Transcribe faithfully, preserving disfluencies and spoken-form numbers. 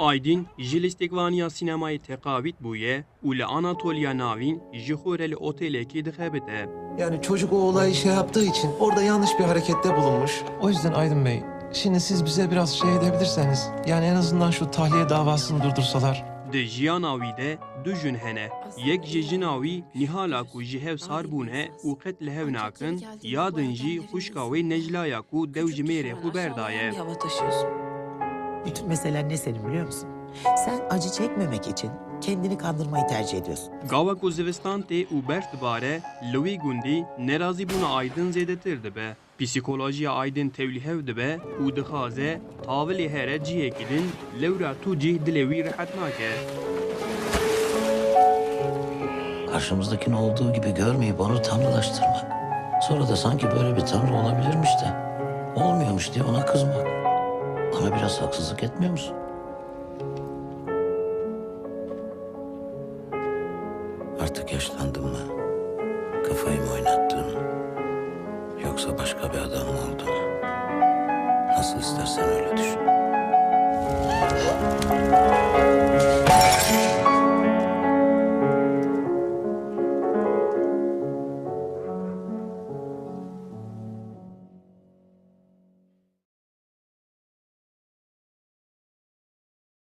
Aydin ji lîstikvaniya sînemayê teqawît bûye û li Anatoliya Navîn ji xwe re li otêlekê dixebite. Yani çocuk o olayı şey yaptığı için orada yanlış bir harekette bulunmuş. O yüzden Aydın Bey, şimdi siz bize biraz şey edebilirseniz, yani en azından şu tahliye davasını durdursalar. Di jiyana wî de du jin hene. Yek ji jina wî Nîhala ku ji hev sar bûne û qet li hev nakin, ya din jî xwişka wê Neclaya ku dew ji mêrê xwe berdaye. Bütün meselen ne senin biliyor musun? Sen acı çekmemek için kendini kandırmayı tercih ediyorsun. Gawa ku zivistan tê û berf dibare, li wî gundî nerazîbûna Aydin zêdetir dibe. Psîkolojiya Aydin tevlîhev dibe û dixwaze tavilê here cihekî din, lewra tu cih dilê wî rihet nake. Karşımızdakini olduğu gibi görmeyip onu tanrılaştırmak. Sonra da sanki böyle bir tanrı olabilirmiş de olmuyormuş diye ona kızmak. Ona biraz haksızlık etmiyor musun? Artık yaşlandım mı? Kafayı mı oynattın? Yoksa başka bir adam mı oldum? Nasıl istersen öyle düşün.